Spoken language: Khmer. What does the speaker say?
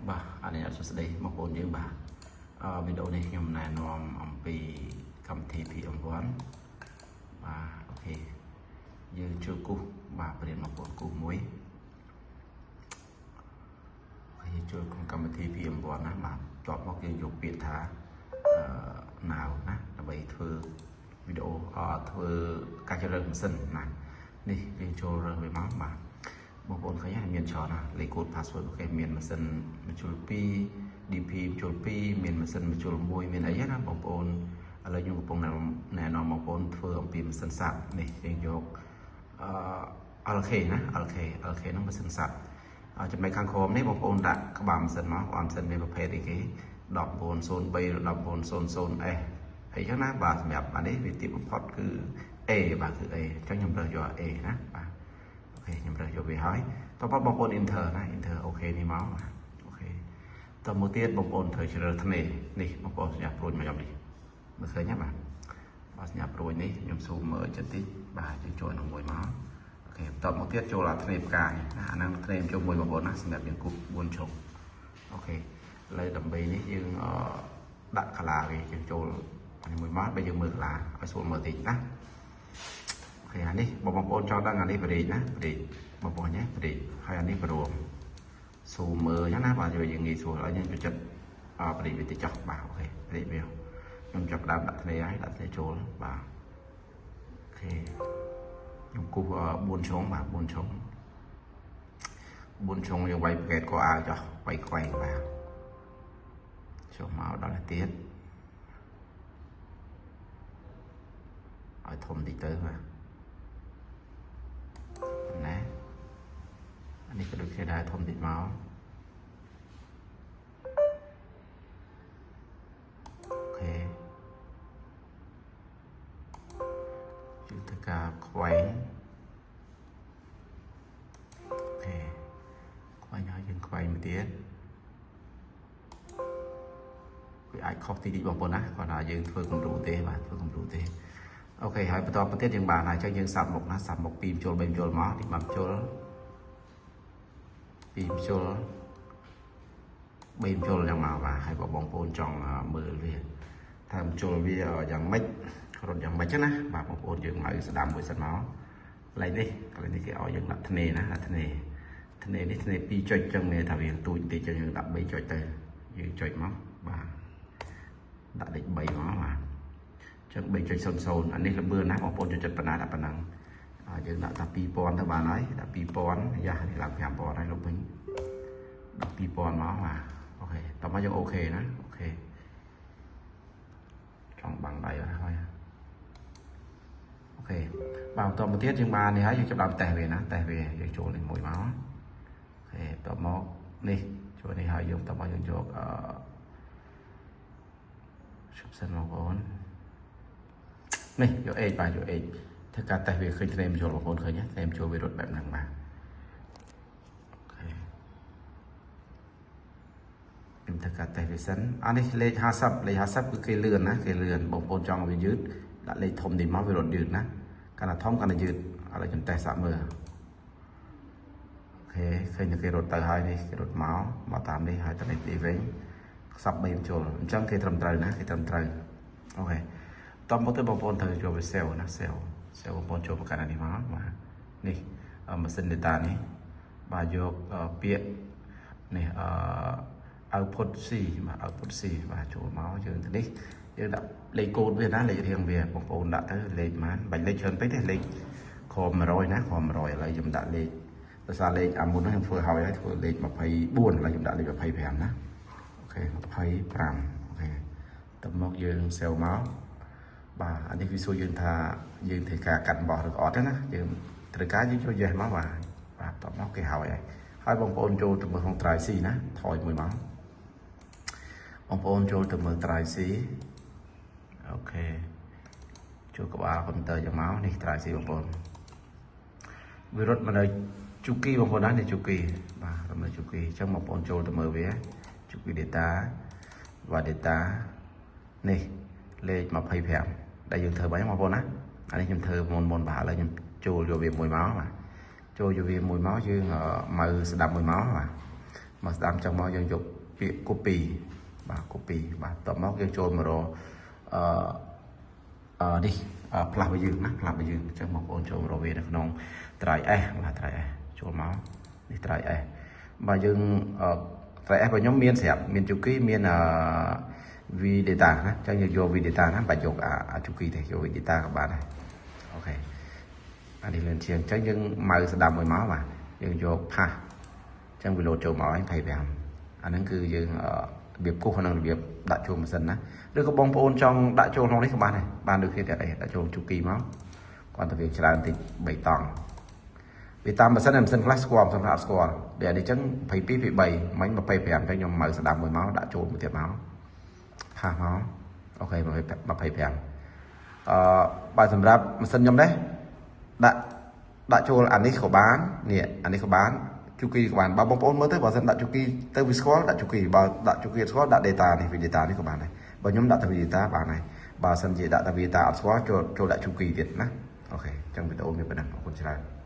បាទអនុញ្ញាតសួស្តីបងប្អូនយើងបាទវីដេអូនេះខ្ញុំណែនាំអំពីកម្មវិធី PM1 បាទអូខេយើងជួយគូសបាទព្រានបងប្អូនគូសមួយហើយចូលក្នុងកម្មវិធី PM1 ណាបាទតបមកយើងយកពាក្យថា now ណាដើម្បីធ្វើវីដេអូធ្វើការជ្រើសរើសម៉ាស៊ីនណានេះយើងចូលរើសវាមកបាទបងប្អូនឃើញហើយមានច្រើនណាលេខកូដ password គេមានម៉ាស៊ីនមជុល2 DP មជុល2មានម៉ាស៊ីនមជុល1មានអីណាបងប្អូនឥឡូវខ្ញុំកំពុងណែនាំបងប្អូនធ្វើអំពីម៉ាស៊ីនសាប់នេះយើងយកអឺ LK ណា LK LK ហ្នឹងម៉ាស៊ីនសាប់ចំណែកខាងក្រោមនេះបងប្អូនដាក់ក្បាលម៉ាស៊ីនមកក្បាលម៉ាស៊ីនមានប្រភេទអីគេ1903ឬ 1900S អីចឹងណាបាទសម្រាប់អានេះវាទាបបំផុតគឺ A បាទគឺ A អញ្ចឹងខ្ញុំរើសយក A ណាបាទអូខេខ្ញុំរើសយកវាហើយតោះបងប្អូន enter ណា enter អូខេនេះមកបាទអូខេតមកទៀតបងប្អូនត្រូវជ្រើសធ្នេនេះបងប្អូនសញ្ញាព្រួយមកខ្ញុំនេះមើលឃើញទេបាទបាទសញ្ញាព្រួយនេះខ្ញុំស៊ូមមើលចិត្តតិចបាទយើងចូលក្នុងមួយមកអូខេបន្តមកទៀតចូលអាធ្នេផ្កានេះណាអាហ្នឹងធ្នេចូលមួយបងប្អូនណាសម្រាប់យើងគូស4ជ្រុងអូខេឥឡូវដើម្បីនេះយើងដាក់កាឡាវាយើងចូលនេះមួយមកបើយើងមើលកាឡាឲ្យស្រួលមើលតិចណាអូខេអានេះបងប្អូនចង់ដឹងអានេះបរិយណាបរិយបងប្អូនញ៉េបរិយហើយអានេះបរួមស៊ូមមើលអញ្ចឹងណាបាទយើងងាយស្រួលហើយយើងចូលចិត្តបរិយវាតិចចោះបាទអូខេបរិយវាខ្ញុំចាប់ដើមដាក់ធ្នេហើយដាក់ធ្នេចូលបាទអូខេខ្ញុំគូស4ជ្រុងបាទ4ជ្រុង4ជ្រុងយើងវាយប្រកែតកអាវចោះវាយខ្វែងបាទចុះមកដល់នេះទៀតឲ្យធំតិចទៅបាទណាអានេះក៏ដូចគ្នាដែរធំតិចមកអូខេយើងធ្វើការខ្វែងអូខេខ្វែងហើយយើងខ្វែងមួយទៀតវាអាចខុសតិចតិចបងប្អូនណាគាត់ថាយើងធ្វើគំរូទេបាទធ្វើគំរូទេអូខេហើយបន្តទៅទៀតយើងបានហើយអញ្ចឹងយើងសាប់មុខណាសាប់មុខ2ចូល3ចូលមកនេះបានចូល2ចូល3ចូលយ៉ាងមកបាទហើយបើបងប្អូនចង់មើលវាថាចូលវាយ៉ាងម៉េចរត់យ៉ាងម៉េចណាបាទបងប្អូនយើងមកស្ដាំមួយសិនមកកន្លែងនេះកន្លែងនេះគេឲ្យយើងដាក់ធ្នេណាដាក់ធ្នេធ្នេនេះធ្នេ2ចុចចឹងមានថាវាទូចតិចចឹងយើងដាក់3ចុចទៅយើងចុចមកបាទដាក់លេខ3មកបាទចឹង3.00អានេះលបឿនណាបងប្អូនចូលចិត្តប៉ុណ្ណាដាក់ប៉ុណ្ណឹងយើងដាក់ថា2000ទៅបានហើយដាក់2000យ៉ានេះឡើង5000ហើយលុបវិញដាក់2000មកបាទអូខេតោះមកយើងអូខេណាអូខេចង់បាំងដៃហើយអូខេបាទបន្តមកទៀតយើងបាននេះហើយយើងចាប់ដើមតេស្តវាណាតេស្តវាយើងចូលនេះមួយមកអូខេបន្តមកនេះចូលនេះហើយយើងបន្តមកយើងយកអឺជប់សិនបងប្អូននេះយក H បាទយក H ធ្វើការតេស្តវាឃើញធ្នេមចូលបងប្អូនឃើញទេធ្នេមចូលវារត់បែបហ្នឹងបាទអូខេខ្ញុំធ្វើការតេស្តវាសិនអានេះលេខ50លេខ50គឺគេលឿនណាគេលឿនបងប្អូនចង់ឲ្យវាយឺតដាក់លេខធំនេះមកវារត់យឺតណាកាន់តែធំកាន់តែយឺតឥឡូវខ្ញុំតេស្តសាកមើលអូខេឃើញតែគេរត់ទៅហើយនេះគេរត់មកមកតាមនេះហើយទៅនេះទីវិញខ្សឹប3ចូលអញ្ចឹងគេត្រឹមត្រូវណាគេត្រឹមត្រូវអូខេតមកទៅបងប្អូនត្រូវយកវា sale ណា sale sale បងប្អូនចូលមកកាន់នេះមកបាទនេះម៉ាស៊ីន data នេះបាទយកពាក្យនេះអឺ output C បាទ output C បាទចូលមកយើងទៅនេះយើងដាក់លេខកូដវាណាលេខរៀងវាបងប្អូនដាក់ទៅលេខប៉ុន្មានបាច់លេខច្រើនពេកទេលេខក្រោម100ណាក្រោម100ឥឡូវខ្ញុំដាក់លេខដោយសារលេខអាមុនហ្នឹងខ្ញុំធ្វើហើយហើយធ្វើលេខ24ឥឡូវខ្ញុំដាក់លេខ25ណាអូខេ25អូខេតមកយើង sale មកបាទអានេះវាសួរយើងថាយើងធ្វើការកាត់បោះឬអត់ទេណាយើងត្រូវការយើងចូល yes មកបាទបាទតមកគេហើយហើយបងប្អូនចូលទៅមើលក្នុង drive C ណាថយមួយមកបងប្អូនចូលទៅមើល drive C អូខេចូលក្បាលកុំព្យូទ័រយ៉ាងមកនេះ drive C បងប្អូនវារត់មកនៅជូគីបងប្អូនណានេះជូគីបាទរត់នៅជូគីអញ្ចឹងបងប្អូនចូលទៅមើលវាជូគី data បាទ data នេះលេខ25ដែលយើងធ្វើបាយបងប្អូនណាអានេះខ្ញុំធ្វើមុនបាទឥឡូវខ្ញុំចូលយកវាមួយមកបាទចូលយកវាមួយមកយើងមកស្ដាប់មួយមកបាទមកស្ដាប់ចឹងមកយើងយក ពាក្យ copy បាទ copy បាទ។ តមកយើងចូលមករកអឺអឺនេះ flash របស់យើងណា flash របស់យើង។ អញ្ចឹងបងប្អូនចូលរកវានៅក្នុង drive S បាទ drive S ចូលមកនេះ drive S បាទ។ យើង drive S របស់ខ្ញុំមានស្រាប់ មាន Juki មានអឺ V data ណា។ អញ្ចឹងយើងយក V data ណា បាច់យកអា Juki ទេ យក V data ក៏បានដែរ។ អូខេ អានេះលឿនជាង។ អញ្ចឹងយើង mouse ស្ដាំមួយមក បាទ យើងយក paste អញ្ចឹងវាលោតចូលមកហើយ 25។ អាហ្នឹងគឺយើងរបៀបគោះ និងរបៀបដាក់ចូលម៉ាស៊ីនណា ឬក៏បងប្អូនចង់ដាក់ចូលក្នុងនេះក៏បានដែរ បានដូចគ្នាតែអីដាក់ចូល Juki មក គាត់តែវាច្រើនតិច 3 តង់ វាតាមម៉ាស៊ីន ម៉ាស៊ីនខ្លះស្គាល់ ម៉ាស៊ីនខ្លះអត់ស្គាល់។ ដែលនេះចឹង 22 23 មិញ 25 អញ្ចឹងខ្ញុំ mouse ស្ដាំមួយមក ដាក់ចូលមួយទៀតមក paste មក។ អូខេ 25។ អឺបើសម្រាប់ម៉ាស៊ីនខ្ញុំនេះ ដាក់ចូលអានេះក៏បាន នេះអានេះក៏បាន Juki ក៏បាន។ បើបងប្អូនមើលទៅ បើសិនដាក់ Juki ទៅវាស្គាល់ ដាក់ Juki បើដាក់ Juki ស្គាល់ ដាក់ data នេះ វា data នេះក៏បានដែរ។ បើខ្ញុំដាក់តែ data បានហើយ បើសិនជាដាក់តែ data អត់ស្គាល់ ចូលដាក់ Juki ទៀតណា។ អូខេ អញ្ចឹងវីដេអូមានប៉ុណ្ណឹង អរគុណច្រើន។